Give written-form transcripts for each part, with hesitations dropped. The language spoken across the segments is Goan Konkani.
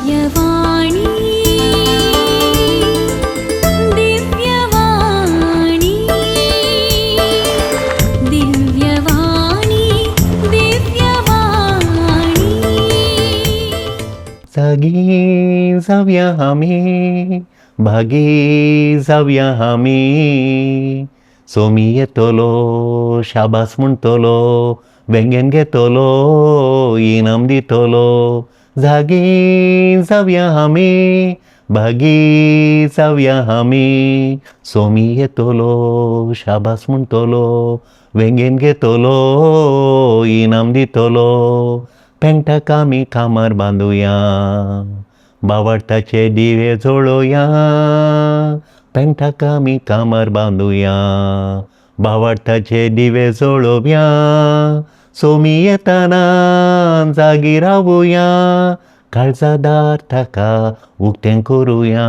दिव्यवाणी, दिव्यवाणी, दिव्यवाणी, दिव्यवाणी. जागी जावया आमी, भागी जावया आमी. सोमी येतलो, शाबास म्हणटलो, वेंगेन घेतलो, इनाम दितलो. जागी जावया आमी, भागी जावया आमी. सोमी येतलो, शाबास म्हणटलो, वेंगेन घेतलो, इनाम दितलो. पेंटाक आमी कामार बांदुया, बावडताचे दिवे जळोवया. पेंटाक आमी कामार बांदुया, बावडताचे दिवे जळोवया. सोमी येताना जागी रावुया, काळजादार ताका उक्तें करुया,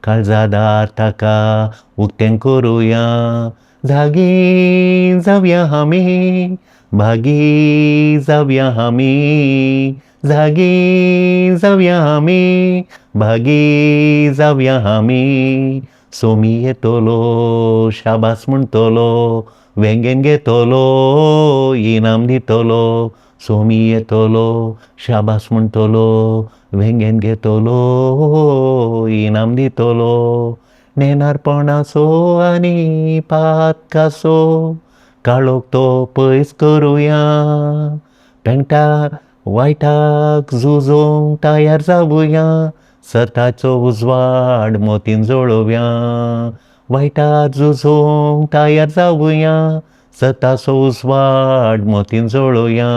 काळजादार ताका उक्तें करुया. जागी जावया आमी, भागी जावया आमी. जागी जावया आमी, भागी जावया आमी. सोमी येतलो, शाबास म्हणटलो, वेंगेन घेतलो, इनाम दितलो. सोमी येतलो, शाबास म्हणटलो, वेंगेन घेतलो, इनाम दितलो. नेणारपणाचो आनी पातकाचो काळोख तो पयस करुया. पेंटार वायटाक झुजोंक तयार जावया, सताचो उजवाड मोतीन जळोवया. वायटाक झुजोंक तयार जावया, सताचो उजवाड मोतीन जळोवया.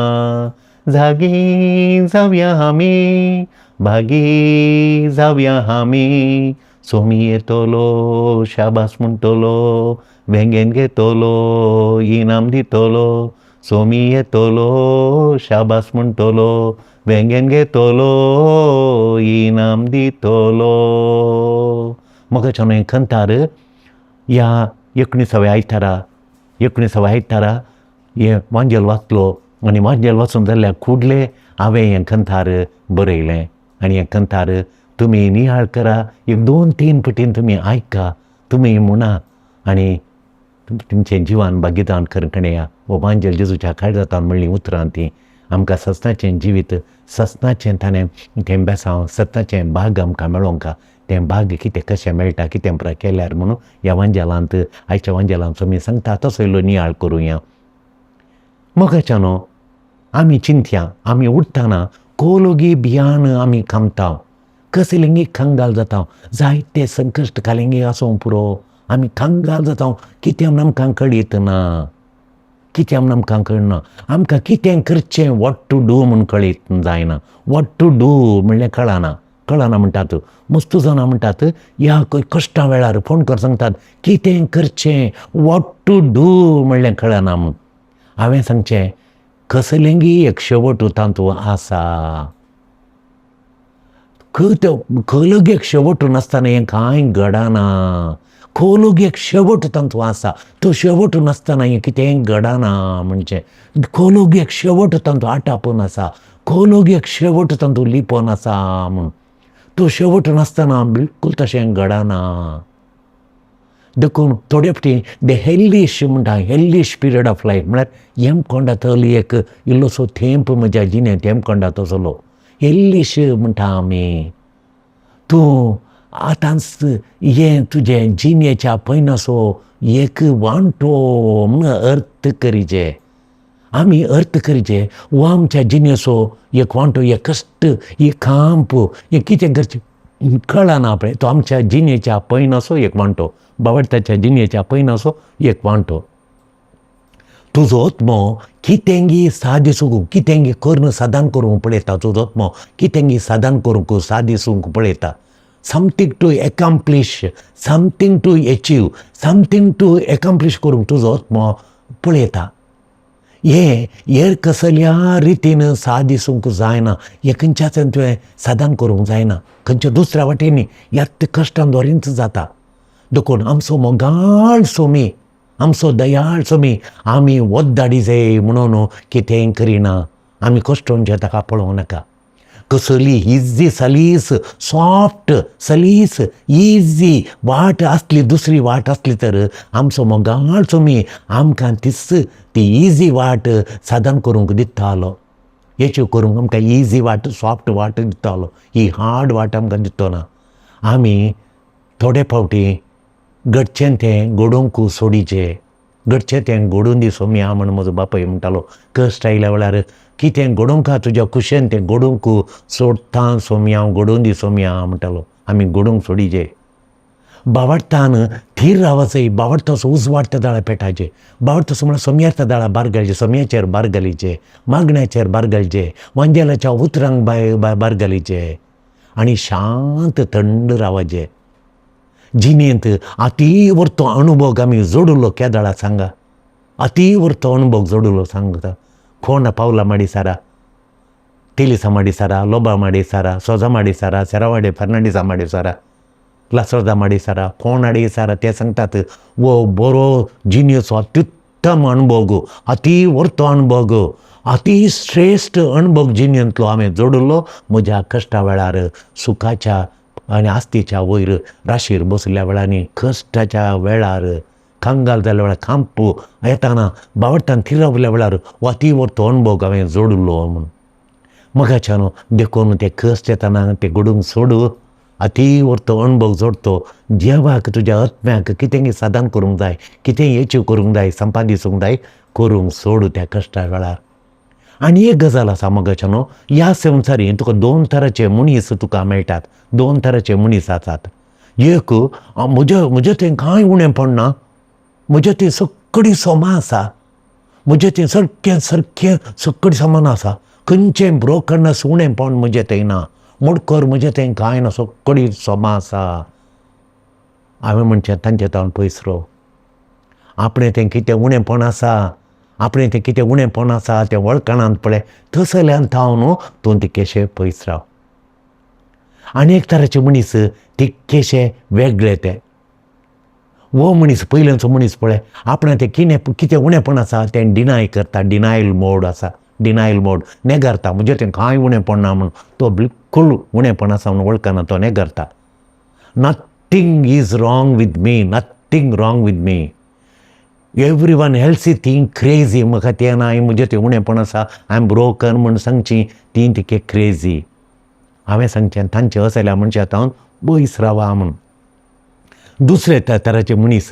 जागी जावया आमी, भागी जावया आमी. सोमी येतलो, शाबास म्हणटलो, वेंगेन घेतलो, इनाम दितलो. सोमी येतलो, शाबास म्हणटलो, वेंगेन घेतलो, इनाम दितलो. मोगाच्यानो, हें कंतार ह्या 19व्या आयतारा, 19व्या आयतारा हें वांजेल वाचलो आनी वांजेल वाचून जाल्यार कुडले हांवें हें कंतार बरयलें. आनी हें कंतार तुमी नियाळ करा, एक दोन तीन पटीन तुमी आयका, तुमी म्हणा आनी तुमचें जिवान भागीदान करकणया. हो वांजेल जेजूच्या काळजांत म्हणलीं उतरां तीं आमकां सस्नाचें जिवीत, सस्नाचें ताणें तें बेसांव, सत्नाचें भाग आमकां मेळोंक. तें भाग कितें, कशें मेळटा, कितें केल्यार म्हणून ह्या वांजेलांत, आयच्या वांजेलांत तुमी सांगता तसो इल्लो नियाळ करुया. मोगाच्यानो, आमी चिंतया, आमी उठ्ठना कोलोगी बियाण आमी कामता, कसलेंगी कंगाल जाता, जायते संकश्ट कालेंगी आसूं पुरो, आमी कंगाल जाता. कितें आमकां कळीत ना, कितें आमकां कळना, आमकां कितें करचें, what to do म्हूण कळीत जायना. What to do म्हणल्यार कळना, कळना म्हणटात. मस्त जाणां म्हणटात, ह्या कश्टां वेळार फोन कर सांगतात, कितें करचें, what to do म्हणलें कळना म्हूण. हांवें सांगचें, कसलेंगी एक शेवट तातूंत आसा. खलग एक शेवट नासतना हें कांय घडना. खोलूग एक शेवट तातूंत आसा, तो शेवट नासतना हें कितेंय घडना. म्हणजे खोलूग एक शेवट तातूंत आटापून आसा, खोलूग एक शेवट तातूंत लिपोन आसा म्हूण. तो शेवट नासतना बिलकूल तशें घडना. देखून थोडे फावटी the hellish म्हणटा, हेल्लीश पिरियड ऑफ लायफ म्हळ्यार येमकोंडातलो एक इल्लोसो थेंप, म्हज्या जिणेंत येमकोंडा तसलो हेल्लीश म्हणटा आमी. तूं आतांच हें तुजें जिणेच्या पयनासो एक वांटो म्हूण अर्थ करीजे, आमी अर्थ करीजे. हो आमच्या जिणेचो एक वांटो, एक कश्ट, एक खांप, हें कितें करचें कळना पळय, तो आमच्या जिणेच्या पयनासो एक वांटो, बावडताच्या जिणेच्या पयनासो एक वांटो. तुजो आत्मो कितेंगी सादिसूंक, कितेंगी करून साधन करूंक पळयता. तुजो आत्मो कितेंगी साधन करूंक, सादिसूंक पळयता. Something to accomplish, something to achieve, something to accomplish करूंक तुजो आत्मो पळयता. हें हेर कसल्या रितीन सादिसूंक जायना. हें खंयच्याच तुवें साधन करूंक जायना, खंयच्या दुसऱ्या वाटेनी, ह्याच कश्टान द्वारींच जाता. देखून आमचो मोगाळ सोमी, आमचो दयाळ सोमी आमी वद्दाडी जाय म्हणून कितेंय करिना. आमी कश्टोन जे ताका पळोवं नाका. कसली इजी सलीस सॉफ्ट सलीस इजी वाट आसली, दुसरी वाट आसली तर आमचो मोगाळ सोमी आमकां तीच ती इजी वाट साधन करूंक दितालो. येच्यो करूंक आमकां इजी वाट, सॉफ्ट वाट दितालो. ही हार्ड वाट आमकां दितो ना. आमी थोडे फावटी घडचें तें घडोवंक सोडीचें, घडचें तें घडून दी सोमया म्हण म्हजो बापूय म्हणटालो. कश्ट आयल्या वेळार कितें घडोवंक आहा तुज्या कुशेन तें घडोवंक सोडटा सोमया, हांव घडोवन दी सोमया म्हणटालो. आमी घडोवंक सोडीचे. बावडटान थीर रावचय. बावडटो उजवाड त्या दाळा पेटाचे. बावडटो म्हळ्यार सोमयार त्या दाळा बार घालचे, सोमयाचेर बार घालीचे, मागण्याचेर बार घालचे, वांजेलाच्या उतरांक बार घालीचे आनी शांत थंड रावचे. जिणेंत अती वर्तो अणभव आमी जोडलो केदळा सांगा, अती वर्तो अणभव जोडलो सांगता. कोण पावला माडी सारा, तेलिसा माडी सारा, लोबा माडी सारा, सोजा माडी सारा, सेरावाडे फर्नांडीसा माडी सारा, लासोर्दा माडी सारा, कोण आडी सारा ते सांगतात वो बरो जिणेचो अत्युत्तम अणभव, अती वर्तो अणभव, अती श्रेश्ठ अणभव जिणेंतलो हांवें जोडलो म्हज्या कश्टा वेळार. सुखाच्या आनी आस्तीच्या वयर राशीर बसल्या वेळांनी, कश्टाच्या वेळार, कंगाल जाल्ल्या वेळार, खांप येताना बावडटान थिरावल्या वेळार हो अती वर्तो अणभव हांवें जोडलो म्हूण. मगाच्यान देखून ते कश्ट येताना ते घडूंक सोडू. अती वर्तो अणभव जोडतो. देवाक तुज्या आत्म्याक कितें साधन करूंक जाय, कितें एचीव करूंक जाय, संपादिसूंक जाय, करूंक सोडू त्या कश्टा वेळार. आनी एक गजाल आसा मगाच्यान, ह्या संवसारीन तुका दोन तराचे मनीस तुका मेळटात. दोन तराचे मनीस आसात. एक म्हज्या थंय कांय उणें पडना, म्हज्या थंय सगळी सोमा आसा, म्हजें थंय सारकें सारकें सगळी सामान आसा, खंयचें ब्रोकनस उणेंपण म्हजें थंय ना, मोडकर म्हजें थंय कांय ना, सगळी सोमा आसा. हांवें म्हणचें तांचे तावन पयस राव. आपणें तें कितें उणेंपण आसा, आपणें तें कितें उणेंपण आसा तें वळखणांत पळय तसल्यान थावन न्हू तूं तितकेशें पयस राव. आनी एक तराचे मनीस तितकेशे वेगळे ते. हो मनीस पयल्याचो मनीस पळय आपणें तें कितें कितें उणेंपण आसा तें डिनाय करता. डिनायल मोड आसा, डिनायल मोड, नेगरता म्हजें तें कांय उणेंपण ना म्हूण. तो बिलकूल उणेंपण आसा म्हूण वळखना, तो नेगरता. Nothing is wrong with me, nothing wrong with me, everyone else think crazy. म्हाका तें ना, म्हजें तें उणेंपण आसा, I am broken म्हूण सांगची ती तिके क्रेजी. हांवें सांगचें तांचे असल्या मनशां तावन पयस रावा म्हूण. दुसरे तराचे मनीस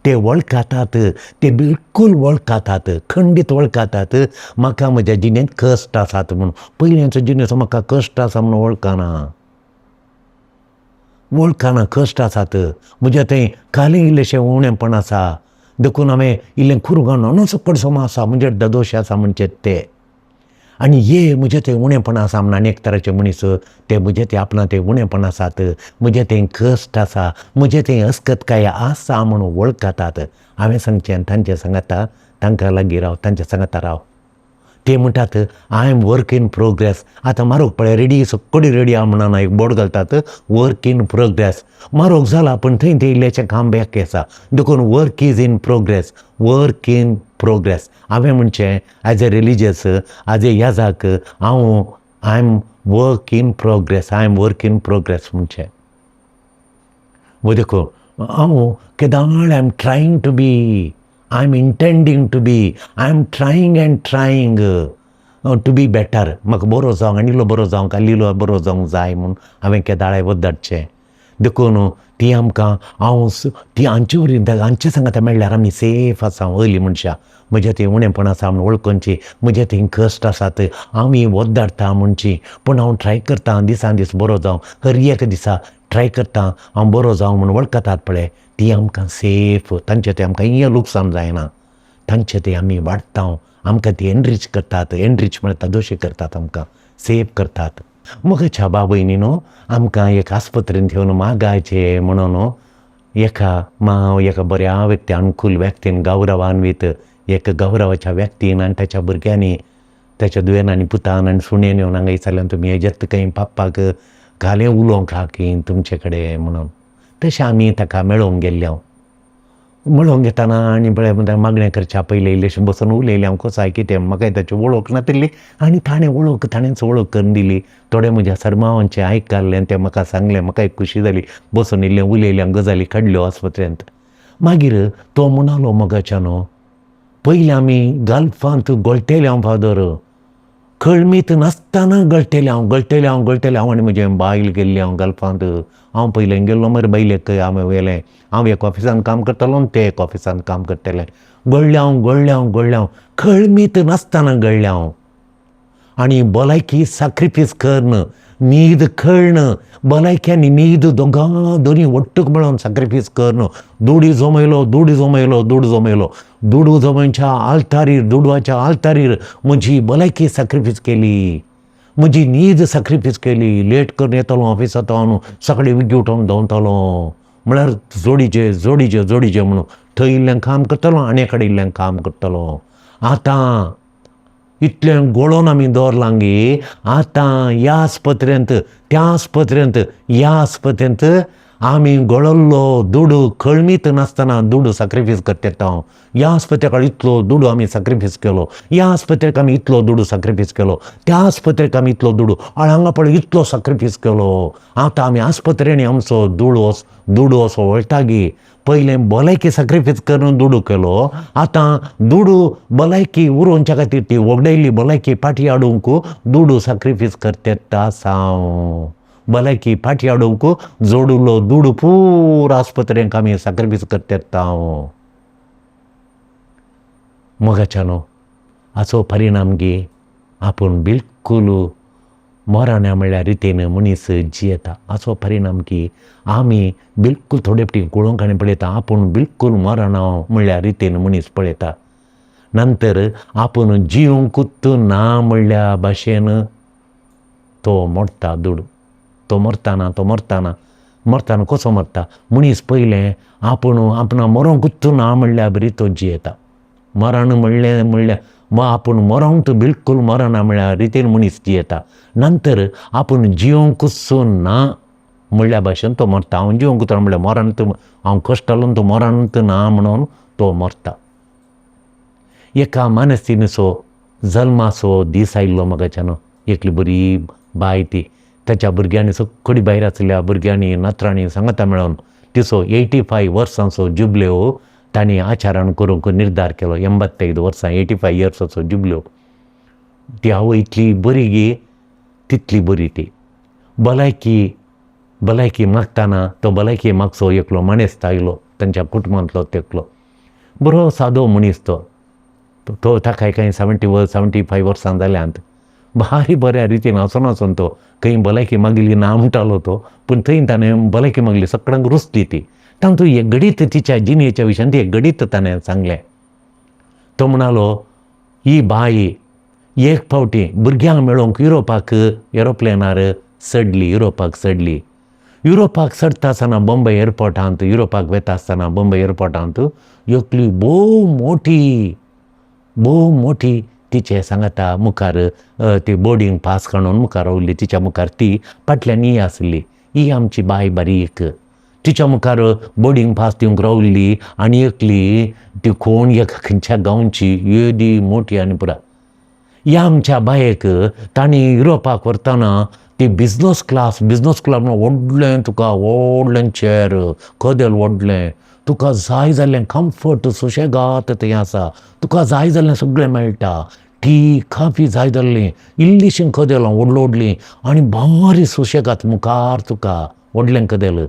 ते वळखतात, ते बिलकूल वळखतात, खंडीत वळखतात म्हाका म्हज्या जिणेंत कश्ट आसात म्हूण. पयल्याचो जिणेचो म्हाका कश्ट आसा म्हूण वळखना, वळखना कश्ट आसात म्हज्या थंय. खाली इल्लेशें उणेंपण आसा देखून हांवें इल्लें कुरू न्हू, सकट समा आसा म्हणजे ददोश आसा म्हणचे ते. आनी हे म्हजें थंय उणेंपण आसा म्हूण आनी एक तराचे मनीस ते म्हजें ते आपणा ते उणेंपण आसात, म्हजें थंय कश्ट आसा, म्हजें थंय अस्कतकाय आसा म्हूण वळखतात. हांवें सांगचें तांचे सांगाता तांकां लागीं राव, तांच्या सांगाता राव. ते म्हणटात I am work in progress. आतां मारोग पळय रेडी सगळी रेडी आहा म्हणून एक बोर्ड घालतात, वर्क इन प्रोग्रेस. मारोग जाला पूण थंय तें इल्लेशें काम बाकी आसा देखून work is in progress, work in progress. हांवें म्हणचें as a religious, as a याजाक हांव I am work in progress, I am work in progress म्हणचें. वो देखून हांव केदाळ I am trying to be, I am intending to be, I am trying and trying to be better. म्हाका बरो जावंक आनी इल्लो बरो जावंक आनी इल्लो बरो जावंक जाय म्हूण हांवें केदाळाय वद्दाटचें. देखून ती आमकां हांव ती हांचे वरी हांचे सांगाता मेळ्ळ्यार आमी सेफ आसा. वयलीं मनशां म्हज्या थंय उणेंपण आसा म्हूण वळखुची, म्हज्या थंय कश्ट आसात, आमी वद्दाडटा म्हणची, पूण हांव ट्राय करता दिसान दीस बरो जावं, हर एक दिसा ट्राय करता हांव बरो जावं म्हूण वळखतात पळय, ती आमकां सेफ. तांचे थंय आमकां हें लुकसाण जायना, तांचे थंय आमी वाडटा, आमकां ती एनरीच करतात. एनरीच म्हळ्यार दोशी करतात, आमकां सेफ करतात. म्हज्या भाव भयणीनो, आमकां एक आस्पत्रेंत येवन मागायचें म्हणून एका मा एका बऱ्या व्यक्ती, अनुकूल व्यक्तीन, गौरवान्वीत एक गौरवाच्या व्यक्तीन आनी ताच्या भुरग्यांनी, ताच्या दुयेन आनी पुतान आनी सुणेन येवन हांगा विचारलें, तुमी हेजेत खंय पप्पाक घालें उलोवंक आहा की तुमचे कडेन म्हणून. तशें आमी ताका मेळोवंक गेल्ले. मेळोंक येताना आनी पळय मागणें करच्या पयलीं इल्लेशें बसून उलयलें हांव कसो कितें म्हाकाय ताची वळख नातिल्ली आनी ताणें वळख ताणेंच वळख करून दिली. थोडें म्हज्या सरमावांचें आयकल्लें तें म्हाका सांगलें, म्हाकाय खुशी जाली. बसून इल्लें उलयलें, गजाली काडल्यो आस्पत्रेंत. मागीर तो म्हणालो मोगाच्यानो, पयलीं आमी गल्फांत गळटेले हांव फादर, कळमीत नासतना गळटेले हांव, गळटेले हांव, गळटेले हांव आनी म्हजें बायल गेल्ली हांव गल्फांत. हांव पयलें गेल्लो मरे बायलेक हांवें व्हेलें. हांव एक ऑफिसान काम करतालो आनी ते एक ऑफिसान काम करताले. गळ्ळें हांव, गळ्ळें हांव, गळ्ळें हांव, कळमीत नासतना गळ्ळें हांव. आनी भलायकी साक्रिफीस करून, न्हीद कळ्न, भलायकी आनी न्हीद दोगां दोनी ಒಟ್ಟುಗ್ मेळोन साक्रिफीस करून दुडी जमयलो, दुडू जमयलो, दुडू जमयलो. दुडू जमोवच्या आल्तारीर, दुडवाच्या आल्तारीर म्हजी भलायकी साक्रिफीस केली, म्हजी न्हीद साक्रिफीस केली. लेट करून येतालो ऑफिसांत हांव, सकाळीं वेगीं उठोन धांवतालो, म्हळ्यार जोडीचे जोडीचे जोडीचे म्हणून थंय इल्लें काम करतालो आनी कडेन इल्लें काम करतालो. आतां इतलें गोळोन आमी दवरलां गे, आतां ह्या आस्पत्रेंत त्या आस्पत्रेंत ह्या आस्पत्रेंत आमी गळल्लो दुडू कळमीत नासतना दुडू साक्रिफीस करतात हांव. ह्या आस्पत्रेक इतलो दुडू आमी साक्रिफीस केलो, ह्या आस्पत्रेक आमी इतलो दुडू साक्रिफीस केलो, त्या आस्पत्रेक आमी इतलो दुडू, आनी हांगा पळय इतलो साक्रिफीस केलो. आतां आमी आस्पत्रेनी आमचो दुडू दुडू असो वळटा गे. पयलें भलायकी साक्रिफीस करून दुडू केलो, आतां दुडू भलायकी उरोवच्या खातीर ती वगडायल्ली भलायकी फाटीं हाडूंक दुडू साक्रिफीस करतात आसा हांव. भलायकी फाटीं हाडूंक जोडिल्लो दुडू पुरो आस्पत्रेंक आमी साक्रिफीस करतात हांव. मोगाच्यानो, हाचो परिणाम गे आपूण बिलकूल मरण्या म्हळ्यार रितीन मनीस जियेता. हाचो परिणाम की आमी बिलकूल थोडे फावटी पळोवंक आनी पळयता आपूण बिलकूल मरणा म्हळ्यार रितीन मनीस पळयता. नंतर आपूण जिवंकूच ना म्हणल्या भाशेन तो मोडटा दुडू. तो मरताना, तो मरताना, मरताना कसो मरता मनीस? पयलें आपूण आपणा मरोंकूच ना म्हणल्या बरी तो जियेता. मरण म्हणलें म्हणल्यार आपूण मरोंक बिलकूल मरना म्हळ्यार रितीन मनीस जियेता. नंतर आपूण जिवंकूच ना म्हणल्या भाशेन तो मरता. हांव जिवंकूच ना म्हणल्यार मरण हांव कश्टलो तो मरण ना म्हणून तो मरता. एका मानस्तिनीचो जल्माचो दीस आयिल्लो म्हाकाच्यान. एकली बरी बाय ती, ताच्या भुरग्यांनी सगळी भायर आसल्या भुरग्यांनी नातरांनी सांगाता मेळोन तिचो 85 वर्सांचो जुबल्यो तांणी आचरण करूंक निर्धार केलो. 85 वर्सां, 85 इयर्साचो जुबल्यो. ती आवय इतली बरी गे, तितली बरी ती. भलायकी भलायकी मागताना तो भलायकी मागचो एकलो मानेस्त आयलो तांच्या कुटुंबांतलो. एकलो बरो सादो मनीस तो. तो ताकाय कांय 75 वर्सां जाल्यांत. भारी बऱ्या रितीन वचोन वचोन तो खंय भलायकी मागली ना म्हणटालो तो, पूण थंय ताणें भलायकी मागली, सगळ्यांक रुचली ती. तातूंत एक घडीत तिच्या जिणेच्या विशयान एक घडीत ताणें सांगलें. तो म्हणालो, ही बाई एक फावटी भुरग्यांक मेळोवंक युरोपाक एरोप्लेनार चडली, युरोपाक चडली. युरोपाक चडटा आसतना बॉम्बे एअरपोर्टांत, युरोपाक वता आसतना बॉम्बे एअरपोर्टांत एकली भोव मोठी, भोव मोठी तिचे सांगाता मुखार ती बोर्डींग पास काडून मुखार रावली. तिच्या मुखार ती फाटल्यान ही आसली, ही आमची बाय बारीक तिच्या मुखार बोर्डींग पास दिवंक रावली. आनी एकली ती कोण एक खंयच्या गांवची येदी मोठी आनी पुरा. ह्या आमच्या बायेक तांणी युरोपाक व्हरतना ती बिजनस क्लास, बिजनस क्लास म्हणून व्हडलें तुका व्हडलें चेर, कदेल व्हडलें, तुका जाय जाल्लें कम्फर्ट सुशेगाद थंय आसा, तुका जाय जाल्लें सगळें मेळटा, टी काफी जाय जाल्ली, इल्लीशीं कदेलां व्हडलीं व्हडलीं आनी भारी सुशेगाद मुखार तुका व्हडलें कदेल.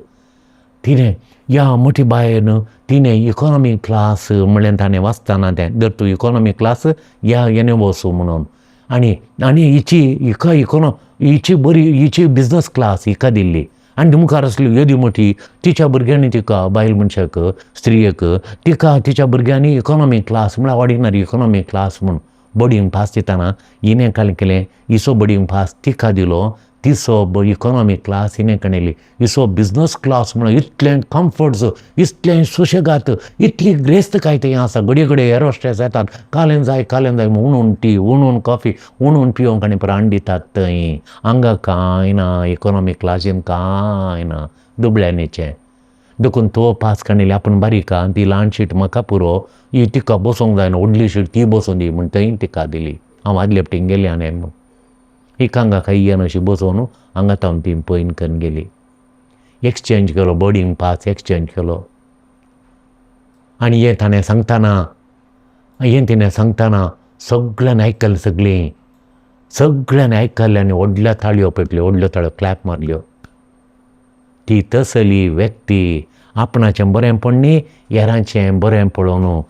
तिणें ह्या मोठी बायन तिणें इकॉनॉमी क्लास म्हणलें ताणें वाचतना तें, जर तूं इकॉनॉमी क्लास ह्या हेणे वचूं म्हणून. आनी आनी हिची हिका हिची बरी हिची बिजनस क्लास हिका दिल्ली. आनी ती मुखार आसली येदी मोठी, तिच्या भुरग्यांनी तिका, बायल मनशाक, स्त्रियेक, तिका तिच्या भुरग्यांनी इकॉनॉमी क्लास म्हळ्यार ऑर्डिनरी इकॉनॉमी क्लास म्हूण बोर्डींग पास दितना हिणें काल केलें, हिचो बोर्डींग पास तिका दिलो, तिचो इकॉनॉमी क्लास हिणें काडली. हिचो बिजनस क्लास म्हळ्यार इतलें कम्फर्ट्स, इतलें सुशेगाद, इतली ग्रेस्तकाय थंय आसा. घडये घडये एअर होस्टेस येतात, कालेन जाय, कालेन जाय, उणून टी, उणून कॉफी, उणून पिवंक आनी प्राण दितात थंय. हांगा कांय ना, इकॉनॉमी क्लासीन कांय ना दुबळ्यांनीचें. देखून तो पास काडलेली आपूण बारीक आहा ती ल्हान शीट म्हाका पुरो, ही तिका बसोंक जायना व्हडली शीट ती बसूं दी म्हूण थंय तिका दिली. हांव आदले फावटीं गेलें आनी म्हूण एक हांगा खंय येन अशी बसोवन हांगा थावन ती पयन करून गेली. एक्सचेंज केलो, बोर्डींग पास एक्सचेंज केलो. आनी हें ताणें सांगतना, हें तिणें सांगतना सगळ्यांनी आयकलें, सगळीं सगळ्यांनी आयकलें आनी व्हडल्यो ताळयो पेटल्यो, व्हडल्यो ताळयो क्लॅप मारल्यो. ती तसली व्यक्ती आपणाचें बरेंपण न्ही हेरांचें बरें पळोवन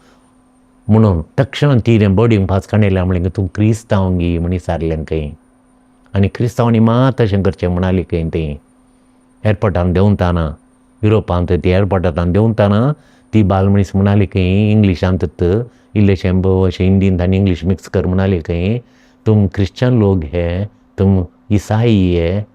म्हणून तक्षण तिणें बोर्डींग पास काडलें म्हणलें तूं क्रिस्तांव गी म्हण विचारलें खंय. आनी क्रिस्तांवांनी मात तशें करचें म्हणाली खंय ती एअरपोर्टान देंवताना, युरोपांत ती एअरपोर्टांत देंवताना ती बायल मनीस म्हणाली खंय इंग्लिशांत इल्लेशें अशें हिंदींत आनी इंग्लीश मिक्स कर म्हणाली खंय, तुम क्रिश्चन लोग है, तुम ईसाई है,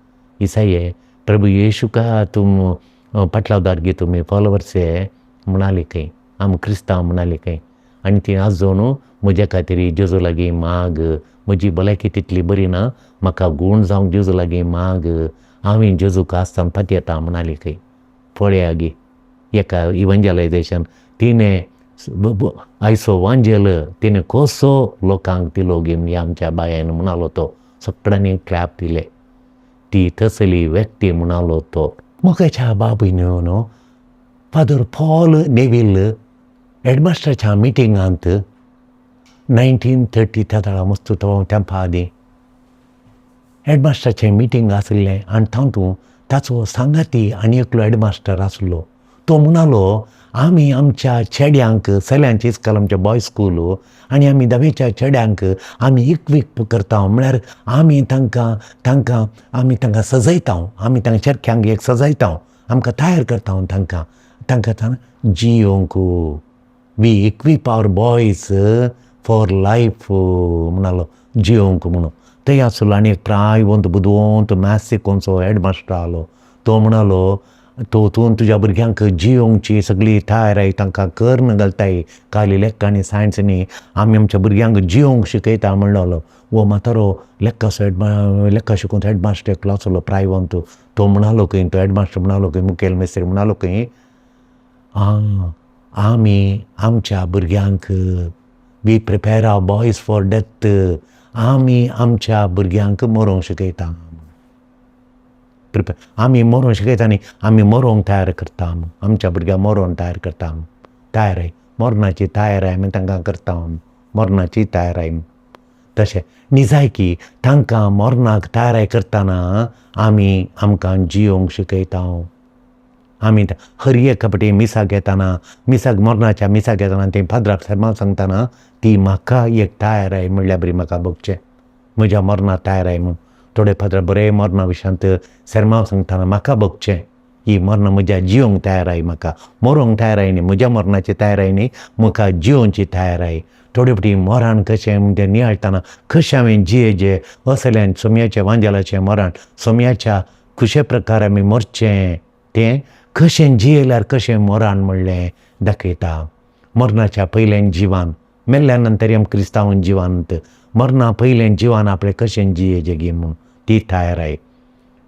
ईसाई है, प्रभु येशू का तुम पाटलावदार गी, तुमी फॉलोवर्स हे म्हणाली खंय, आमी क्रिस्तांव म्हणाली खंय. आनी ती आजून म्हज्या खातीर जेजू लागीं माग, म्हजी भलायकी तितली बरी ना, म्हाका गूण जावंक जेजू लागीं माग, हांवें जेजूक आसतना पातयेता म्हणाली खंय. पळया गे एका इवंजलायजेशन तिणें आयचो वांजेल तिणें कसो लोकांक दिलो गे म्हणजे आमच्या बायान म्हणालो तो, सगळ्यांनी क्लॅप दिले. ती तसली व्यक्ती म्हणालो तो. मोगाच्या बाबीन न्हू फादर पॉल नेवील हेडमास्टराच्या मिटिंगांत 1930 त्या तेळा मस्त तो तेंपा आदीं हेडमास्टराचें मिटींग आसलें आनी तातूंत ताचो सांगाती आनी एकलो हेडमास्टर आसलो. तो म्हणालो आमी आमच्या चेड्यांक चल्यांचे इस्कोल आमचें बॉयज स्कूल आनी आमी दवेच्या चेड्यांक आमी इक्वीप करता, म्हळ्यार आमी तांकां तांकां आमी तांकां सजयता, आमी तांकां चेडक्यांक एक सजयता, आमकां तयार करता तांकां तांकां जियोंक, we equip our boys for life म्हणालो, जियोंक म्हणून. थंय आसलो आनी एक प्रायवंत बुदवंत मॅथ्स शिकोवचो हेडमास्टर आसलो. तो म्हणालो तो तूं तुज्या भुरग्यांक जियोंकची सगळी तयाराय तांकां कर्ण घालताय काली लेखा आनी सायन्स न्ही, आमी आमच्या भुरग्यांक जियोंक शिकयता म्हणलो. वो म्हातारो लेखा लेखा शिकोवन हेडमास्टर एकलो आसलो प्रायवंत. तो म्हणालो खंय, तो हेडमास्टर म्हणालो खंय, मुखेल मेस्त्री म्हणालो खंय, आं आमी आमच्या भुरग्यांक we prepare our boys for death, आमी आमच्या भुरग्यांक मरोंक शिकयता, प्रिपेर आमी मरोंक शिकयता न्ही, आमी मरोंक तयार करता, आमच्या भुरग्यांक मरोंक तयार करता, तयाराय मरणाची तयाराय आमी तांकां करता, मरणाची तयाराय. तशें निजायकी तांकां मरणाक तयाराय करतना आमी आमकां जियोंक शिकयता. आमी हर एक फावटी मिसाक येताना, मिसाक मरणाच्या मिसाक येताना ते फादराक सेर्मांव सांगतना ती म्हाका एक तयाराय म्हणल्यार बरी म्हाका भोगचें, म्हज्या मरणाक तयाराय म्हूण. थोडे फादर बरें मरणा विशयांत सेर्मांव सांगतना म्हाका भोगचें, ही मरणां म्हज्या जियोंक तयाराय, म्हाका मरोंक तयाराय न्ही, म्हज्या मरणाची तयाराय न्ही, म्हाका जियोंची तयाराय. थोडे फावटी मरण कशें म्हणजे नियाळटना कशें हांवें जियेजें असल्यान सोम्याच्या वांजेलाचें मरण, सोम्याच्या कशे प्रकार आमी मरचें तें कशें जियेल्यार कशें मरण म्हणलें दाखयता. मरणाच्या पयलें जिवान मेल्ल्या नंतर आम क्रिस्तांव जिवांत मरणा पयलें जिवान आपलें कशें जियेजें गी म्हूण ती तयाराय.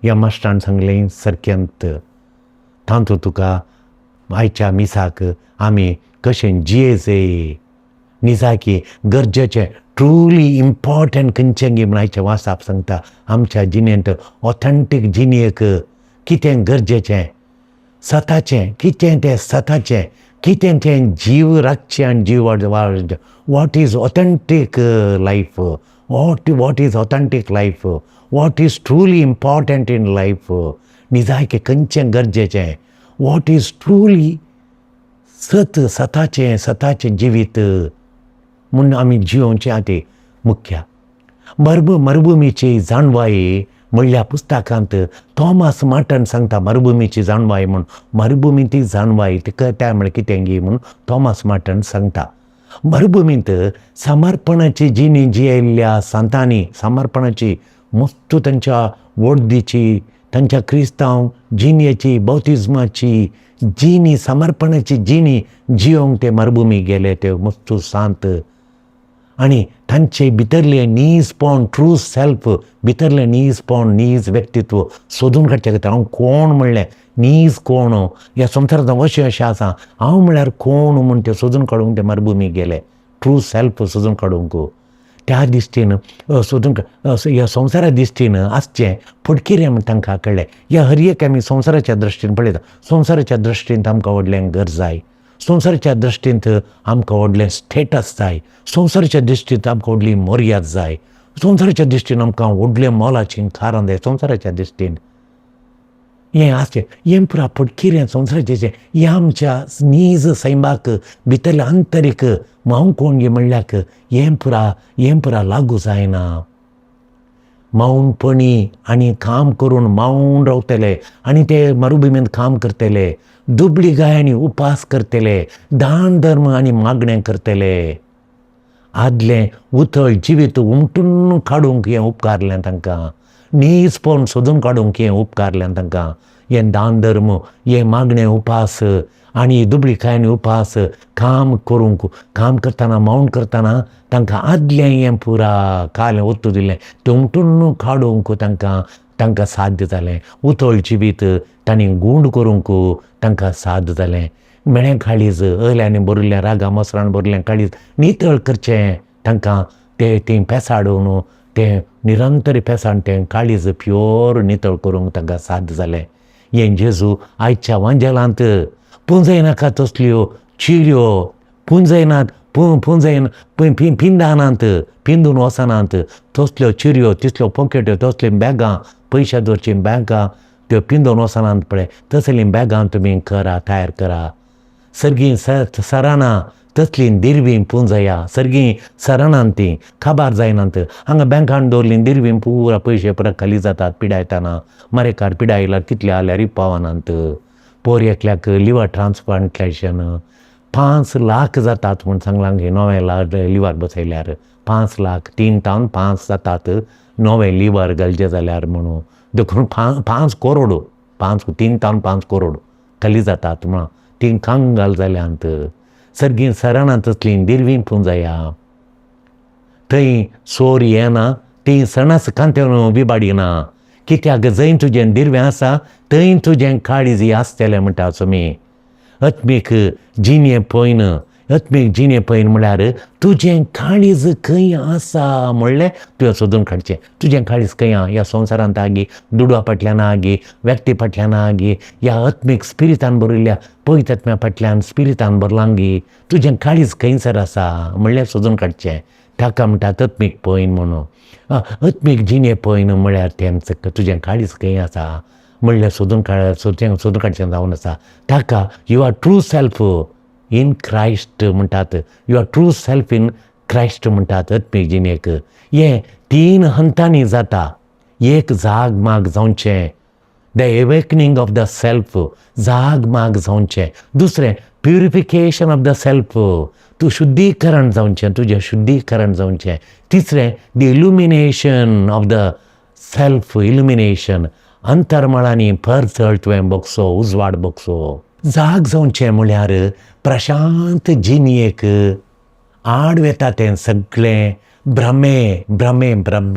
ह्या मास्टरान सांगलें सारकेंत तातूंत तुका आयच्या मिसाक आमी कशें जियेजें निजाकी गरजेचें ट्रुली इम्पॉर्टंट खंयचें गी म्हूण आयचें वाचप सांगता. आमच्या जिणेंत ऑथेंटीक जिणेक कितें गरजेचें, सताचें कितें तें सताचें कितें तें जीव राखचें आनी जीव वाड, what is authentic life, what is authentic life, what is truly important in life, निजायकें खंयचें गरजेचें, what is truly सत, सताचें सताचें जिवीत म्हूण आमी जियोवचें आतां मुख्य. मरुभुमीची जाणवाय म्हणल्या पुस्तकांत थॉमस मार्टन सांगता मरुभुमीची जाणवाय म्हूण. मरुभुमीची जाणवाय तिका त्या म्हळ्यार कितें गी म्हूण थॉमस मार्टन सांगता. मरुभुमींत समर्पणाची जिणी जियेल्ल्या संतांनी समर्पणाची मस्त तांच्या वडदीची तांच्या क्रिस्तांव जिणेची बौतिज्माची जिणी समर्पणाची जिणी जियोंक ते मरुभुमी गेले ते मस्त सांत. आनी तांचे भितरलें नीजपण, ट्रू सेल्फ, भितरलें नीजपण, नीज व्यक्तित्व सोदून काडचे खातीर हांव कोण म्हणलें, नीज कोण ह्या संवसारांत हांव अशें अशें आसा, हांव म्हळ्यार कोण म्हूण तें सोदून काडूंक ते मरुभुमीक गेले, ट्रू सेल्फ सोदून काडूंक. त्या दिश्टीन सोदून ह्या संवसारा दिश्टीन आसचें फटकिरें म्हूण तांकां कळ्ळें. ह्या हर एक आमी संवसाराच्या दृश्टीन पळयता, संवसाराच्या दृश्टीन आमकां व्हडलें घर जाय, संवसाराच्या दृश्टींत आमकां व्हडलें स्टेटस जाय, संवसाराच्या दृश्टींत आमकां व्हडली मर्याद जाय, संवसाराच्या दृश्टीन आमकां व्हडलें मोलाचीं कारां जाय. संवसाराच्या दृश्टीन हें आसचें, हें पुरा फटकिरें संवसाराचें. हें आमच्या नीज सैमाक भितरल्या आंतरीक हांव कोण गे म्हणल्याक हें पुरा लागू जायना. मौनपणी आनी काम करून मौन रावतले आनी ते मरुभुमींत काम करतले, दुबळी गाय आनी उपास करतले, दान धर्म आनी मागणें करतले. आदलें उथळ जिवीत उमटून काडूंक हें उपकारलें तांकां, नीजपण सोदून काडूंक हें उपकारलें तांकां. हें दान धर्म, हें मागणें उपास आनी दुबळीकाय आनी उपास, काम करूंक, काम करतना मौन करतना तांकां आदलें हें पुरा कालें ओत्तू दिलें तें उमटून काडूंक तांकां साध्य जालें. उथळ जिवीत तांणी गूंड करूंक तांकां साध्य जालें. मेळें काळीज अयल्यांनी भरिल्लें, रागा मसरान भरिल्लें काळीज नितळ करचें तांकां, ते तीं पेसाडून तें निरंतर पेसाड तें काळीज प्योर नितळ करूंक तांकां साध्य जालें. हें जेजू आयच्या वांजेलांत पुंजयनाका तसल्यो चिऱ्यो पुंजयनात, पुंजयन पिंदानात, पिंदून वचनात तसल्यो चिऱ्यो, तसल्यो पॉकेट्यो, तसल्यो बॅगां, पयशे दवरचीं बॅगां त्यो पिंदून वचनात पळय, तसलीं बॅगां तुमी करा, तयार करा. सर्गीं सराना तसलीं दिरवीं पुंजया, सर्गीं सरानात तीं काबार जायनात. हांगा बँकान दवरलीं दिरवीं पुरा पयशे पुरा खाली जातात पिडायतना, मरेकार पिडायल्यार कितले आल्यारूय पावनात. पोर एकल्याक लिवर ट्रान्सप्लांटेशन 5 लाख जातात म्हूण सांगलां, नवें लिवर बसयल्यार 5 लाख, 3 तावन 5 जातात नवें लिवर घालचें जाल्यार म्हणून. देखून 5 करोड, 5 3 तावन 5 करोड खाली जातात म्हणून तीं कंगाल जाल्यांत. सर्गीं सराणां तसलीं दिरवीं पुंजया, थंय चोर येना, तीं सणास कांतेवन बिबाडिना. कित्याक जंय तुजें दिरवें आसा थंय तुजें काळीज आसतलें म्हणटा तुमी. आत्मीक जिणे पयन, आत्मीक जिणे पयन म्हळ्यार तुजें काळीज खंय आसा म्हणलें तुवें सोदून काडचें. तुजें काळीज खंय आहा, ह्या संवसारांत आगी, दुडवा फाटल्यान आगी, व्यक्ती फाटल्यान आगी, ह्या आत्मीक स्पिरितान भरिल्ल्या पवित्र आत्म्या फाटल्यान स्पिरितान भरलांगी, तुजें काळीज खंयसर आसा म्हणलें सोदून काडचें. ताका म्हणटात आत्मीक पयन म्हणून. आत्मीक जिणे पयन म्हळ्यार तें तुजें काळीज खंय आसा म्हणलें सोदून सोदून काडचें जावन आसा. ताका you are true self in Christ म्हणटात, you are true self in Christ म्हणटात आत्मीक जिणेक. हें 3 हंतांनी जाता. एक जाग माग जावचें, the awakening of the self, जाग माग जावचें. दुसरें प्युरिफिकेशन ऑफ the self, तूं शुद्धीकरण जावचें, तुजें शुद्धीकरण जावचें. तिसरें the illumination of the self, illumination, अंतरमळांनी परजळ तुवें बगसो, उजवाड बगसो. जाग जावचें म्हळ्यार प्रशांत जिणेक आड वेता तें सगळें भ्रमे, भ्रमे, भ्रम,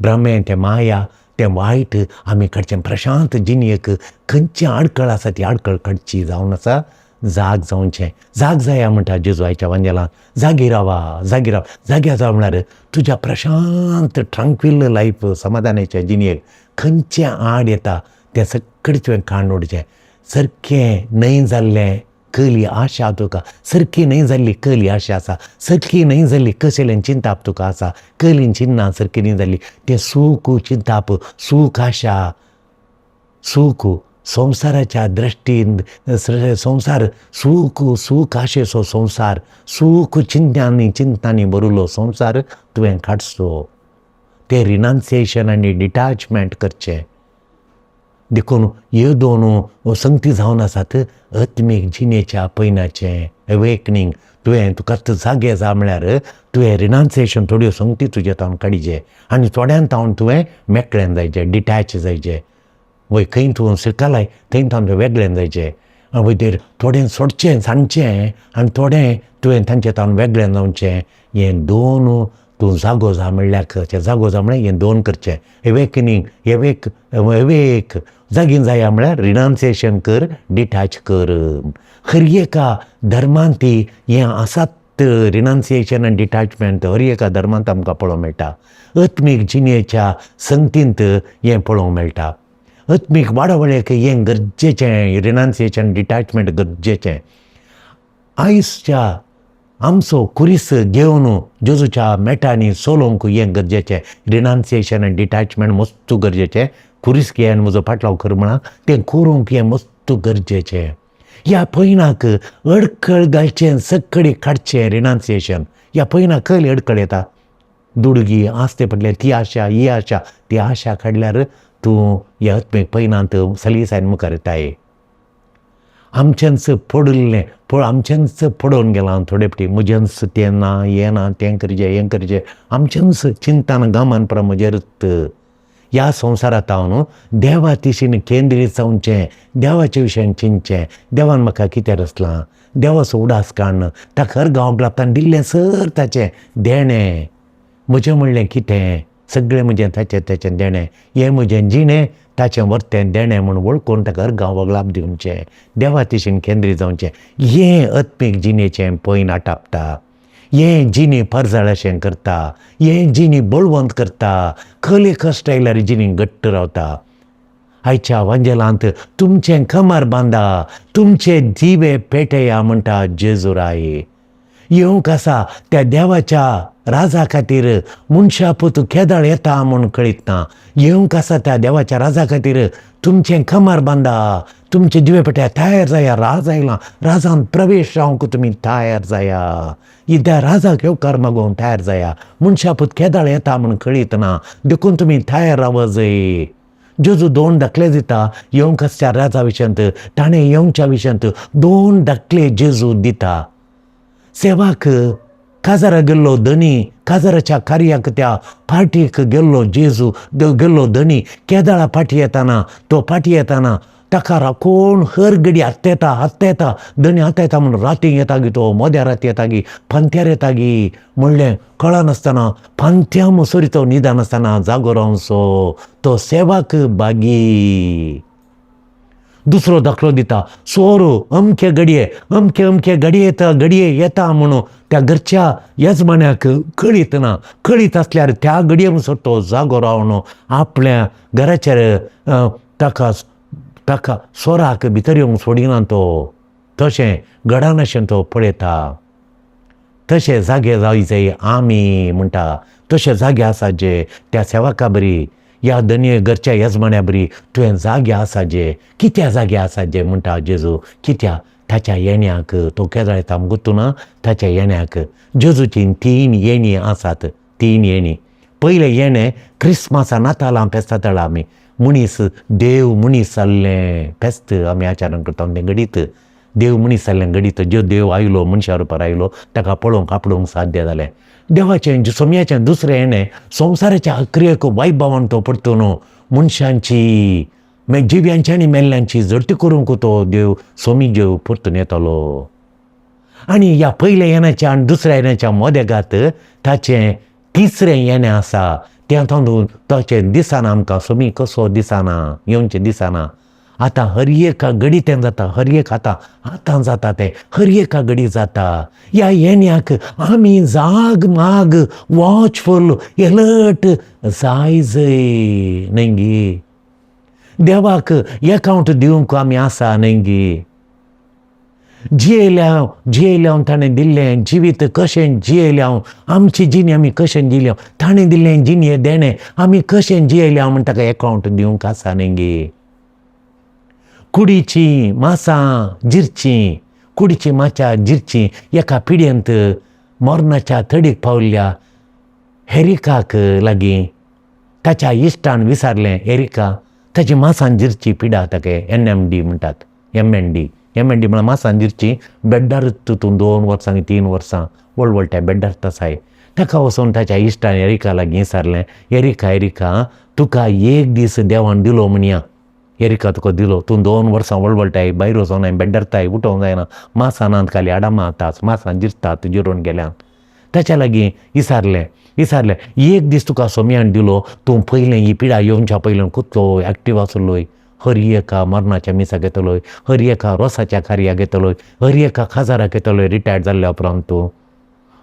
भ्रमे, तें माया, तें वायट आमी काडचें. प्रशांत जिणेक खंयची आडखळ आसा ती आडखळ काडची जावन आसा जाग जावचें. जाग जाया म्हणटा जेजू आयच्या वांजेलांत, जागी रावा, जागी राव. जाग्या जाव म्हळ्यार तुज्या प्रशांत ट्रांक्विल लायफ, समाधानाच्या जिणेक खंयचें आड येता तें सगळें तुवें काडून उडचें. सारकें न्हय जाल्लें कली आशा तुका, सारकी न्हय जाल्ली कली आशा आसा, सारकी न्हय जाल्ली कसलें चिंताप तुका आसा, कली चिन्नां सारकी न्हय जाल्ली तें सूख चिंताप, सूख आशा, सूख संवसाराच्या दृश्टीन संवसार सूख, सूख आशेचो संवसार, सूख चिंतांनी चिंतांनी भरिल्लो संवसार तुवें काडचो. तें रिनाउन्सिएशन आनी डिटाचमेंट करचें. देखून ह्यो दोन संगती जावन आसात आत्मीक जिणेच्या पयनाचें अवेकनींग. तुवें तुका जागे जा म्हळ्यार तुवें रिनाउन्सिएशन थोड्यो संगती तुजे तावन काडीचे आनी थोड्यान तावन तुवें मेकळें जायचें, डिटॅच जायचें. वय खंय तूं शिकलाय थंय तावन तुवें वेगळें जायचें. वयतेर थोडें सोडचें सांडचें आनी थोडें तुवें तांचे तावन वेगळें जावचें. हें दोन तूं जागो जा म्हणल्यार जागो जा म्हळ्यार हें दोन करचें. एवेकनींग, एवेक एवेक जागीं जाया म्हळ्यार रिनाउन्सिएशन कर, डिटॅच कर. हर एका धर्मांत हें आसात, रिनाउन्सिएशन आनी डिटॅचमेंट हर एका धर्मांत आमकां पळोवंक मेळटा. आत्मीक जिणेच्या संगतींत हें पळोवंक मेळटा. आत्मीक वाडावळीक हें गरजेचें, रिनाउन्सिएशन डिटॅचमेंट गरजेचें. आयच्या आमचो खुरीस घेवन जेजूच्या मेटांनी चलोवंक हें गरजेचें. रिनाउन्सिएशन आनी डिटॅचमेंट मस्त गरजेचें. खुरीस घे आनी म्हजो फाटलाव कर म्हणा, तें करूंक हें मस्त गरजेचें. ह्या पयणाक अडखळ घालचें, सकडी काडचें रिनाउन्सिएशन. ह्या पयणाक कसली अडखळ येता? दुडगी आसते पडले, ती आशा ही आशा, ती आशा काडल्यार तूं ह्या आत्मीक पयणांत सलीसायन मुखार येताय. आमचेंच पडिल्लें आमचेंच पडोवन गेलां थोडे फावटी, म्हजेंच तें ना हें ना, तें करचें हें करचें, आमचेंच चिंतन गामान परा म्हजेरूच. ह्या संवसारांत हांव देवा दिशेन केंद्रीत जावचें, देवाचे विशयान चिंतचें, देवान म्हाका कितें रचलां, देवाचो उडास काडून ताका हर गांव ताणें दिल्लें सर ताचें देणें. म्हजें म्हणलें कितें, सगळें म्हजें ताचें ताचें देणें, हें म्हजें जिणें ताचें वर्तें देणें म्हूण वळखून ताका हर गांव वगलाप दिवचें, देवा दिशेन केंद्रीत जावचें. हें आत्मीक जिणेचें पयन आटापता, हें जिणी परजळ अशें करता, हें जिणी बळवंत करता, कले कश्ट आयल्यार जिणी घट्ट रावता. आयच्या वांजेलांत तुमचें कमर बांदा, तुमचे दिवे पेटया म्हणटा जेजुराय. येवंक आसा त्या देवाच्या राजा खातीर मनशा पूत केदळ येता म्हूण कळीत ना. येवंक आसा त्या देवाच्या राजा खातीर तुमचें कमर बांदा, तुमचे दिवे पेटया, तयार जाया. राज आयला, राजान प्रवेश जावंक तुमी तयार जाया. त्या राजाक येवकार मागोवंक तयार जाया. मनशा पूत केदळ येता म्हूण कळीत ना, देखून तुमी तयार राव जाय. जेजू दोन दाखले दिता येवंक आसच्या राजा विशयांत. ताणें येवच्या विशयांत दोन दाखले जेजू दिता. सेवाक काजारा गेल्लो धनी, काजाराच्या कार्याक त्या पार्टीक गेल्लो जेजू गेल्लो धनी केदाळा फाटी येताना, तो फाटी येताना ताका कोण हर घडी आत्ता येता आत्ता येता धनी आत्ता येता म्हूण राती येता गी, तो मोद्या राती येता गी, पांत्यार येता गी म्हणलें कळनासतना पांत्या मुसरी तो न्हिदनासतना जागो रावचो तो सेवाक बागी. दुसरो दाखलो दिता, सोरो अमके घडये अमके अमके घडये येता घडये येता म्हणून त्या घरच्या येजमान्याक कळीत ना. कळीत आसल्यार त्या घडये म्हणसर तो जागो रावन आपल्या घराचेर ताका ताका सोराक भितर येवंक सोडिना तो. तशें घडनाशें तो पळयता. तशें जागे जाय जाय आमी म्हणटा, तशे जागे आसा जे त्या सेवका बरी, ह्या धनी घरच्या येजमान्या बरी तुवें जागे आसा जे. कित्या जागे आसा जे म्हणटा जेजू, कित्या ताच्या येण्याक तो केदळ येता गुत्तू ना. ताच्या येण्याक जेजूची तीन येणी आसात, तीन येणी. पयलें येणें क्रिसमसा नातालां फेस्तां आमी मनीस देव मनीस जाल्लें फेस्त आमी आचरण करता तें घडीत देव मनीस जाल्लें घडीत. ज्यो देव आयलो मनशा रुपार आयलो ताका पळोवंक आपडोवंक साध्य जालें. देवाचें सोमयाचें दुसरें येणें संवसाराच्या अक्रियक वैभवान तो परतून मनशांची जिव्यांची आनी मेल्ल्यांची झडती करूंक तो देव सोमी देव परतून येतलो. आनी ह्या पयल्या येण्याच्या आनी दुसऱ्या येण्याच्या मदेगात ताचें तिसरें येणें आसा. तें तातूंत ताचें दिसना आमकां, सोमी कसो दिसना, येवचें दिसना. आतां हर एका घडी तें जाता, हर एक आतां आतां जाता तें हर एका घडी जाता. ह्या येण्याक आमी जाग माग वॉचफूल एलर्ट जाय जय न्हय गी. देवाक एकावंट दिवंक आमी आसा न्हय गी. जियेल्या जियेल्या ताणें दिल्लें जिवीत कशें जियेल्या, आमची जिणी आमी कशें जियेल्या, ताणें दिल्लें जिणये देणें आमी कशें जियेल्या म्हण ताका एकावंट दिवंक आसा न्हय गी. कुडीची मासां जिरचीं, कुडीची माच्या जिरचीं एका पिडयेंत मरणाच्या तडीक पावल्ल्या हेरिकाक लागीं ताच्या इश्टान विचारलें, एरिका ताची मासान जिरची पिडा ताका एन एम डी म्हणटात, M N D. M N D म्हळ्यार मासान जिरची, बेड्डार तितून 2 वर्सां 3 वर्सां वळवळट्या बेड्डार तसाय. ताका वचून ताच्या इश्टान एरिका लागीं विचारलें, एरिका एरिका तुका एक दीस देवान दिलो म्हणया, एरिका तुका दिलो तूं 2 वर्सां वळवळटाय, भायर वचोनाय, बेड्डरताय, उठोवंक जायना, मासानांत खाली हाडां मारतात, मासां जिरतात, जिरोवन गेल्यान. ताच्या लागीं विसारलें विसारलें. एक दीस तुका सोम्यान दिलो, तूं पयलें ही पिडा येवच्या पयलें कितलो एक्टीव आसलोय, हर एका मरणाच्या मिसाक येतलोय, हर एका रोसाच्या कार्याक येतलोय, हर एका खाजाराक येतलोय रिटायर्ड जाल्ल्या उपरांत तूं,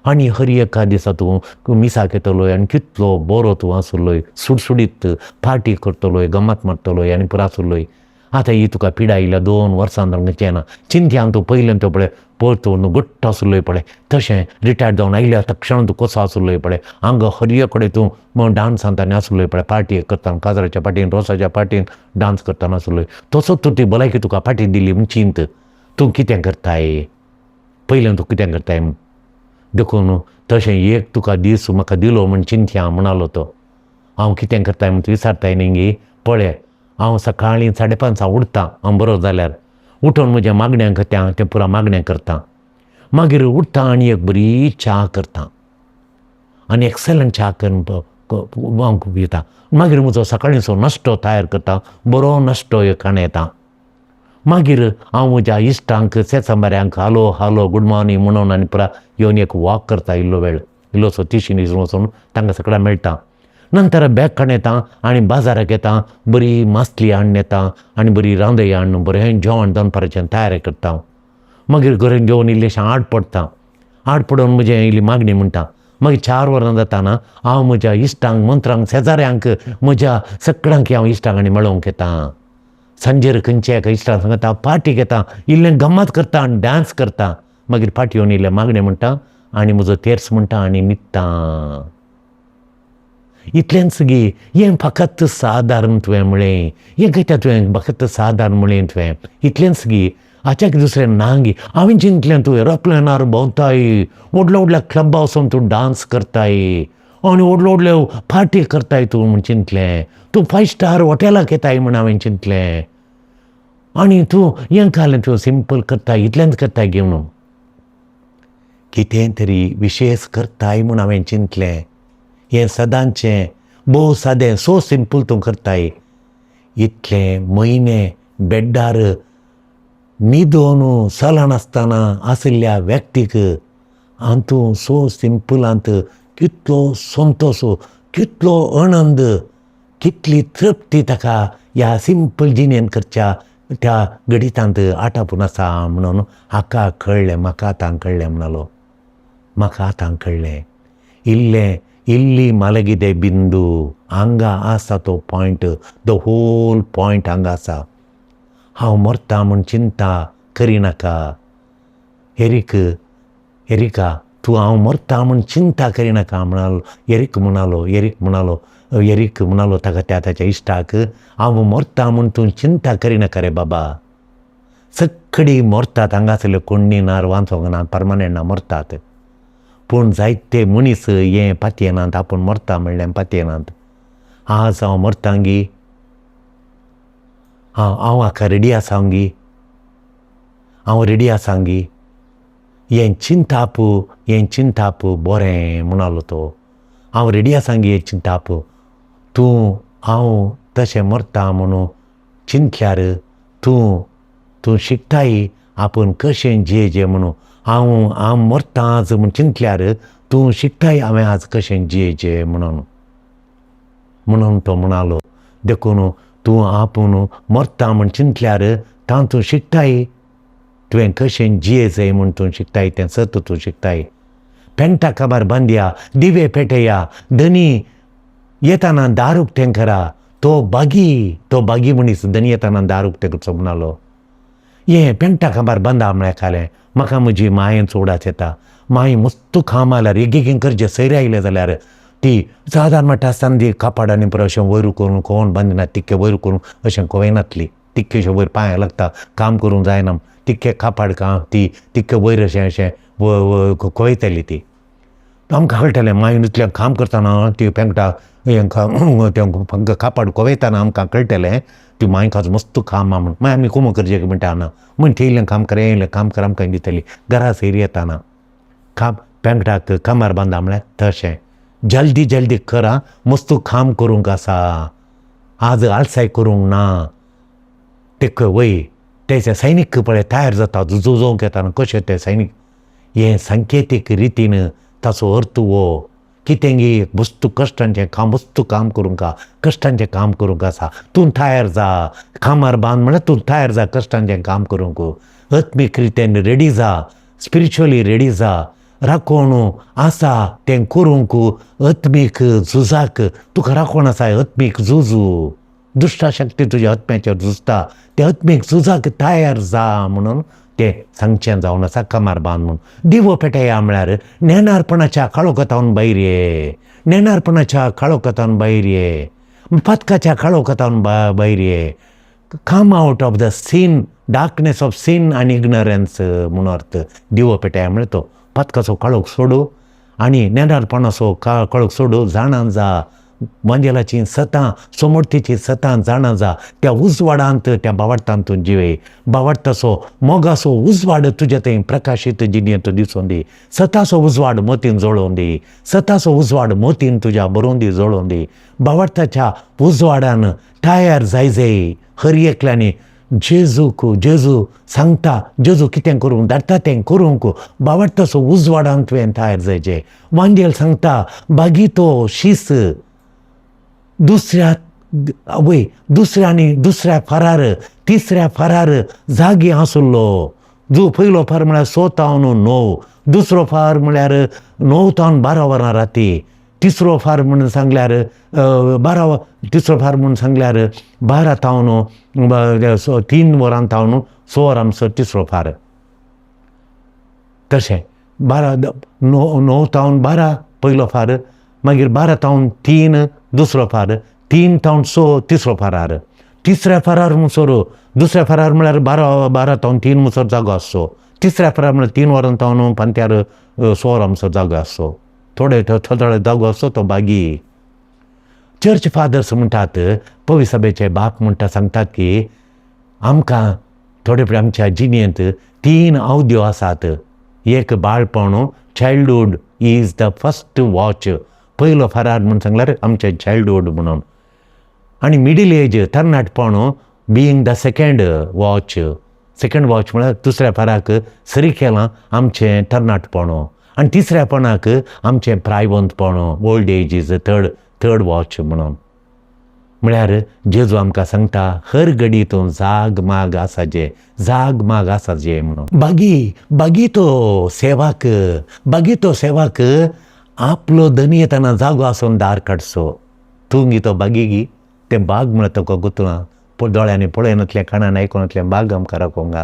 आनी हर एका दिसा तूं मिसाक येतलोय आनी कितलो बरो तूं आसलोय, सुडसुडीत पार्टी करतलोय, गमत मारतलोय आनी पुरो आसलोय. आतां ही तुका पिडा आयल्या 2 वर्सां जावंक येना. चिंत्यान तूं पयलें तो पळय परतून घट्ट आसलोय पळय, तशें रिटायर्ड जावन आयल्या आतां क्षण तूं कसो आसलोय पळय, हांगा हर एक कडेन तूं डांसान ताणें आसलोय पळय, पार्टी करतना, काजराच्या पार्टीन, रोसाच्या पार्टीन डांस करतना आसलोय, तसोच तूं ती भलायकी तुका पार्टी दिली म्हूण चिंत. तूं कितें करताय पयलें, तूं कितें करताय देखून तशें एक तुका दीस म्हाका दिलो म्हूण चिंतया म्हणालो तो. हांव कितें करताय म्हूण तूं विचारताय न्ही गे, पळय हांव सकाळीं 5:30 उठतां, हांव बरो जाल्यार उठून म्हज्या मागण्यांक त्या तें पुरा मागणें करतां, मागीर उठतां आनी एक बरी च्या करतां आनी एक्सलंट च्या करून हांव पिता, मागीर म्हजो सकाळींचो नाश्तो तयार करता, बरो नाश्तो एक काण येता, मागीर हांव म्हज्या इश्टांक शेजाऱ्यांक हालो हालो गूड मॉर्निंग म्हणून आनी पुरा येवन एक वॉक करता, इल्लो वेळ इल्लोसो तिशीन वचून तांकां सगळ्यां मेळटा. नंतर बॅग काडून येता आनी बाजाराक येता, बरी मासली हाडून येता आनी बरी रांदय हाडून बरें जेवण दनपाराचें तयार करता. मागीर घरान जेवन इल्लेशें आड पडटा, आड पडून म्हजें इल्ली मागणी म्हणटा. मागीर 4 वरां जाताना हांव म्हज्या इश्टांक मंत्रांक शेजाऱ्यांक म्हज्या सगळ्यांक हांव इश्टांक आनी मेळोवंक येता. सांजेर खंयच्या एका इश्टांक सांगता पार्टीक येता, इल्लें गम्मत करता आनी डांस करता. मागीर पार्टी येवन इल्लें मागणें म्हणटा आनी म्हजो तेर्स म्हणटा आनी न्हिदता. इतलेंच गे हें फकत सादारण तुवें म्हळें, हें कित्याक तुवें फकत सादारण म्हळें तुवें, इतलेंच गे हाच्याक दुसरें ना गे. हांवें चिंतलें तूं एरोप्लेनार भोंवताय, व्हडल्या व्हडल्या क्लबा वचोन तूं डांस करताय आनी व्हडल्यो व्हडल्यो पार्टी करताय तूं म्हूण चिंतलें, तूं 5 स्टार हॉटेलाक येताय म्हूण हांवें चिंतलें, आनी तूं हें घालें तूं सिंपल करताय, इतलेंच करताय गे म्हणून. कितें तरी विशेश करताय म्हूण हांवें चिंतलें, हें सदांचें भोव सादें सो सिंपल तूं करताय. इतले म्हयने बेड्डार न्हिदोन चलनासतना आशिल्ल्या व्यक्तीक आनी तूं सो सिंपलांत कितलो संतोश, कितलो आनंद, कितली तृप्ती ताका ह्या सिंपल जिणेन करच्या त्या गणितांत आटापून आसा म्हणून हाका कळ्ळें, म्हाका आतां कळ्ळें म्हणालो, म्हाका आतां कळ्ळें. इल्लें इल्ली मालगिदे बिंदू हांगा आसा तो पॉयंट, the whole point हांगा आसा. हांव मरता म्हूण चिंता करिनाका एरीक, एरिका तूं हांव मरता म्हूण चिंता करिनाका म्हणालो एरीक, म्हणालो एरीक, म्हणालो एरीक, म्हणालो ताका त्या ताच्या इश्टाक, हांव मरता म्हूण तूं चिंता करिनाका रे बाबा. सगळीं मरतात हांगासरले कोण्णी ना, वांचोंक ना, परमनंट ना, मरतात. पूण जायते मनीस हें पातयेनात, आपूण मरता म्हणलें पातयेनात. आज हांव मरता गी, हांव हाका रेडी आसा गी, हांव रेडी आसा गी, हें चिंताप, हें चिंताप बरें म्हणालो तो. हांव रेडी आसा गी हें चिंताप, तूं हांव तशें मरता म्हणून चिंतल्यार तूं तूं शिकताय आपूण कशें जियेचें म्हणून. हांव हांव मरता आज म्हूण चिंतल्यार तूं शिकताय हांवें आज कशें जियेचें म्हणून, म्हणून तो म्हणालो. देखून तूं आपूण मरता म्हूण चिंतल्यार तातूंत शिकताय तुवें कशें जियेचें म्हूण तूं शिकताय, तें सत तूं शिकताय. पेंटा काबार बांदया, दिवे पेटया, धनी येताना दार उक्तें करा, तो बागी, तो बागी मनीस धनी येताना दार उक्तें करचो म्हणालो. हें पेंटा काबार बांदा म्हळ्यार खालें म्हाका म्हजी मायेन चोडाच येता. माई मस्त काम आल्यार एक एक करचें सैरे आयलें जाल्यार ती सादारण म्हणटा आसतना ती कापाड आनी परत अशें वयर करून कोण बांदिना, तिक्के वयर करून अशें कोयनातली, तिक्के अशें वयर पांय लागता, काम करूंक जायना, तिक्के कापाड का ती तिक्के वयर अशें अशें कोयतली ती. आमकां कळटलें मागीर इतलें काम करतना ती पेंकटा तें कापाड कोवयतना आमकां कळटलें ती माई काज मस्त काम म्हूण. मागीर आमी कोमो करचें म्हणटा ना, म्हण ती इल्लें काम कर, इल्लें काम कर आमकां दितली घरा सैरी येताना. काम पेंकटाक कामार बांदा म्हळ्यार तशें जल्दी जल्दी करा, मस्त काम करूंक आसा, आज आळसाय करूंक ना. ते वय तेचे सैनीक पळय तयार जाता झुजोवंक येताना कशें ते सैनीक हें सांकेतीक रितीन ताचो अर्थ हो कितें वस्तू कश्टांचें काम वस्तू काम करूंक कश्टांचें काम करूंक आसा तूं तयार जा कामार बांद म्हळ्यार तूं तयार जा कश्टांचें काम करूंक आत्मीक रितीन रेडी जा स्पिरिच्युअली रेडी जा राखोण आसा तें करूंक आत्मीक झुजाक तुका राखोण आसा आत्मीक झुजू दुश्ट शक्ती तुज्या आत्म्याचेर झुजता त्या आत्मीक झुजाक तयार जा म्हणून तें सांगचें जावन आसा कमार बांद म्हणून दिवो पेटया म्हळ्यार नेणारपणाच्या काळोखांतावन भायर ये नेणारपणाच्या काळोखांतावन भायर ये पातकाच्या काळोखांतावन भायर ये come out of the sin darkness of sin आनी इग्नरन्स म्हणून अर्थ दिवो पेटया म्हळ्यार तो पातकाचो काळोख सोडू आनी नेणारपणाचो काळोख सोडू जाणा जा वांजेलाचीं सतां सोमोर्तीचीं सतां जाणा जा त्या उजवाडांत त्या बावडटांत तूं जिवे बावडटाचो मोगाचो उजवाड तुज्या थंय प्रकाशीत जिणेंत दिसून दी सताचो उजवाड मोतीन जळोवन दी सताचो उजवाड मोतीन तुज्या बरोवन दी जळोवन दी बावडटाच्या उजवाडान तयार जाय जाय हर एकल्यानी जेजूक जेजू सांगता जेजू कितें करूंक धाडटा तें करूंक बावडटाचो उजवाडान तुवें तयार जायचें वांजेल सांगता बागी तो शीस दुसऱ्या वय दुसऱ्या आनी दुसऱ्या फारार तिसऱ्या फारार जागी आसलो जो पयलो फार म्हळ्यार स तावन 9 दुसरो फार म्हळ्यार 9 तावन 12 वरां राती तिसरो फार म्हणून सांगल्यार 12 तिसरो फार म्हणून सांगल्यार 12 तावन 3 वरां तावन 6 वरां म्हणसर तिसरो फार तशें 12 9 तावन 12 पयलो फार मागीर 12 तावन 3 दुसरो फार 3 तावन 6 तिसरो फारार तिसऱ्या फारार म्हणसर दुसऱ्या फारार म्हळ्यार 12 तावन 3 म्हणसर जागो आसचो तिसऱ्या फारार म्हळ्यार 3 वरां तावन पांत्यार 6 वरां म्हणसर जागो आसचो थोडे थोडे जागो आसचो तो बागी चर्च फादर्स म्हणटात पवी सभेचे बाप म्हणटा सांगतात की आमकां थोडे फुडें आमच्या जिणेंत 3 अवध्यो आसात एक बाळपण childhood is the first watch पयलो फरार म्हणून सांगल्यार आमचें चायल्डहूड म्हणून आनी मिडल एज तरणाटपण being the second watch second watch म्हळ्यार दुसऱ्या फाराक सरी केलां आमचें तरणाटपण आनी तिसऱ्यापणाक आमचें प्रायवंतपण old age is third watch म्हणून म्हळ्यार जेजू आमकां सांगता हर घडी तूं जाग माग आसा जे जाग माग आसा जे म्हणून बागी बागी तो सेवाक बागी तो सेवाक आपलो धनी येताना जागो आसून दार काडचो तूं गी तो बागी गी तें बाग म्हळ्यार तुका गुतलां दोळ्यांनी पळयनातलें कानान आयकनातलें बाग आमकां राखोंगा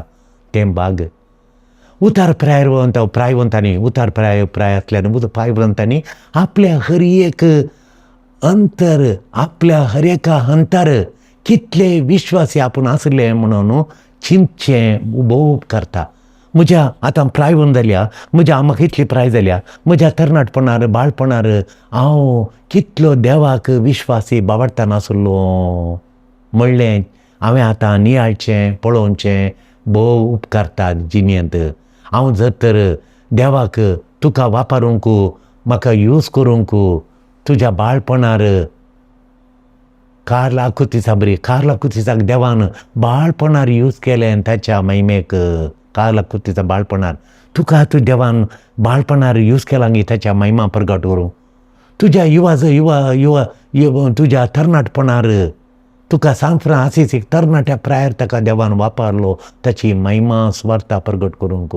तें बाग उतार प्रायवंत प्रायवंतांनी उतार प्राय प्रायांतल्यान प्रायवंतांनी आपल्या हर एक अंतर आपल्या हर एका अंतर कितले विश्वासी आपूण आसले म्हणून चिंतचें भोव उपकारता म्हज्या आतां प्रायवंत जाल्या म्हज्या म्हाका इतली प्राय जाल्या म्हज्या तरणाटपणार बाळपणार हांव कितलो देवाक विश्वासी बावडटा नासलो म्हणलें हांवें आतां नियाळचें पळोवचें भोव उपकारता जिणेंत हांव जर तर देवाक तुका वापरूंक म्हाका यूज करूंक तुज्या बाळपणार कार्ल आकुतीसा बरी कार्ल आकुतीसाक देवान बाळपणार यूज केलें ताच्या महिमेक कार्ल आकुतीसा बाळपणार तुका तूं देवान बाळपणार यूज केला गी ताच्या महिमा प्रगट करूं तुज्या युवा युवा युवा तुज्या तरणाटपणार तुका सान फ्रांसीस तरणाट्या प्रायर ताका देवान वापरलो ताची महिमा सुवार्ता प्रगट करूंक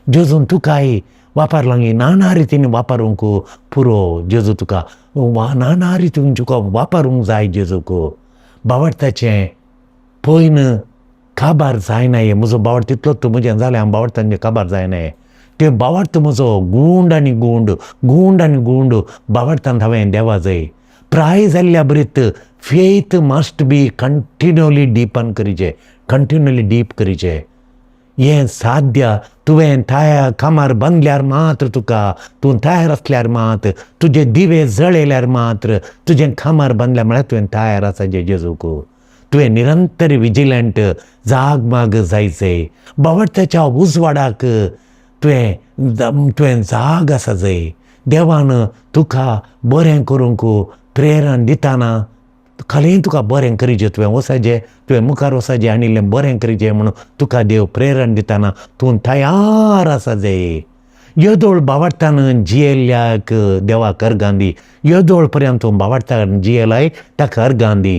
जेजून तुकाय वापरला गी नाना रितीन वापरूंक पुरो जेजू तुका नाना रितीन तुका वापरूंक जाय जेजूक बावडटाचें पयन काबार जायना म्हजो बावड तितलोच तूं म्हजें जालें हांव बावडटांचें काबार जायना ते बावडटा म्हजो गुंड आनी गुंड गुंड आनी गुंड बावडटान हांवें देवा जाय प्राय जाल्ल्या बरीत faith must be continually deepen करीचे कंटिन्युअली डीप करीचे हें साध्य तुवें तयार कामार बांदल्यार मात्र तुका तूं तयार आसल्यार मात तुजे दिवे जळयल्यार मात्र तुजें कामार बांदल्यार म्हळ्यार तुवें तयार आसा जे जेजूक तुवें निरंतर विजिलंट जाग माग जायचे बावडत्याच्या उजवाडाक तुवें तुवें जाग आसा जाय देवान तुका बरें करूंक प्रेरण दिताना खालीं तुका बरें करीजे, तुवें वचाजे, तुवें मुखार वचाजे आनी इल्लें बरें करीजे म्हणून तुका देव प्रेरण दितना तूं तयार आसा जाय. येदोळ बावडटान जियेल्ल्याक देवाक अर्गां दी, येदोळ पर्यंत तूं बावडटान जियेलाय ताका अर्गां दी.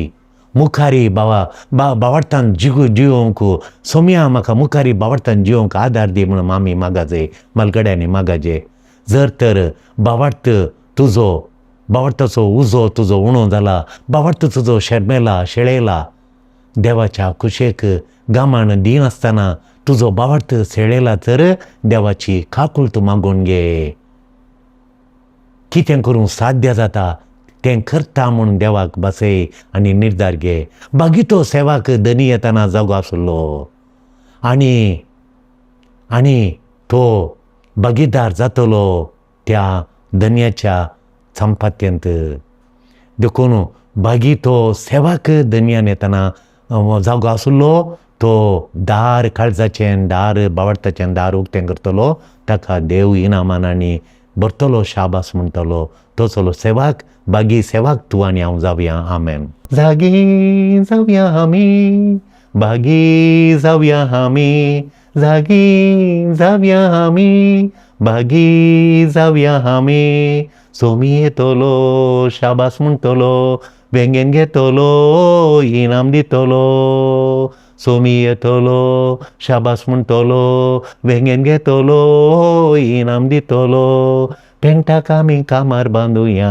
मुखारी बाबा बावडटान जियोवंक सोम्या म्हाका मुखारी बावडटान जियोवंक आदार दी म्हणून मामी मागाजे, मालगड्यांनी मागाजे. जर तर बावडत तुजो बावडताचो उजो तुजो उणो जाला, बावडत तुजो शेरमेला शेळेला, देवाच्या कुशेक गामान दिनासतना तुजो बावडत शेळेला तर देवाची काकूळ तूं मागून घे. कितें करूंक साध्य जाता तें करता म्हूण देवाक बसय आनी निर्धार घे. बागी तो सेवाक धनी येतना जागो आसलो आनी आनी तो भागीदार जातलो त्या धनयाच्या संपत्तेंत. देखून बागी तो सेवाक धनयान येतना जागो आसलो तो दार काळजाचें दार बावडताचें दार उक्तें करतलो, ताका देव इनामान आनी भरतलो, शाबास म्हणटलो. तो चलो सेवाक बागी सेवाक तूं आनी हांव जावया. आमेन. जागी जावया आमी, बागी जावया आमी, जागी जावया आमी, बागी जावया आमी. सोमी येतलो शाबास म्हणटलो, वेंगेन घेतलो इनाम दितलो. सोमी येतलो शाबास म्हणटलो, वेंगेन घेतलो इनाम दितलो. पेंटाक आमी कामार बांदुया,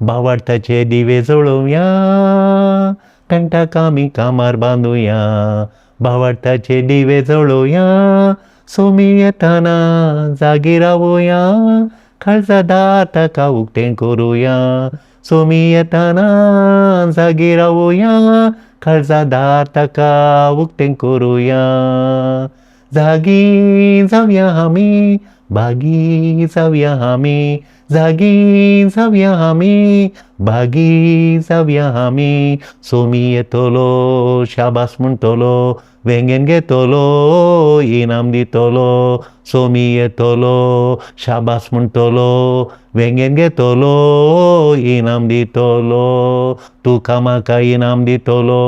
बावडताचे दिवे जळोवया. पेंटाक आमी कामार बांदुया, बावडताचे दिवे जळोवया. सोमी येतना जागी रावया, काळजा दार ताका उक्तें करुया. सोमी येतना जागी रावया, काळजा दार ताका उक्तें करुया. जागी जावया आमी, बागी जावया आमी, जागी जावया आमी, बागी जावया आमी. सोमी येतलो शाबास म्हणटलो, वेंगेन घेतलो इनाम दितलो. सोमी येतलो शाबास म्हणटलो, वेंगेन घेतलो इनाम दितलो. तुका म्हाका इनाम दितलो.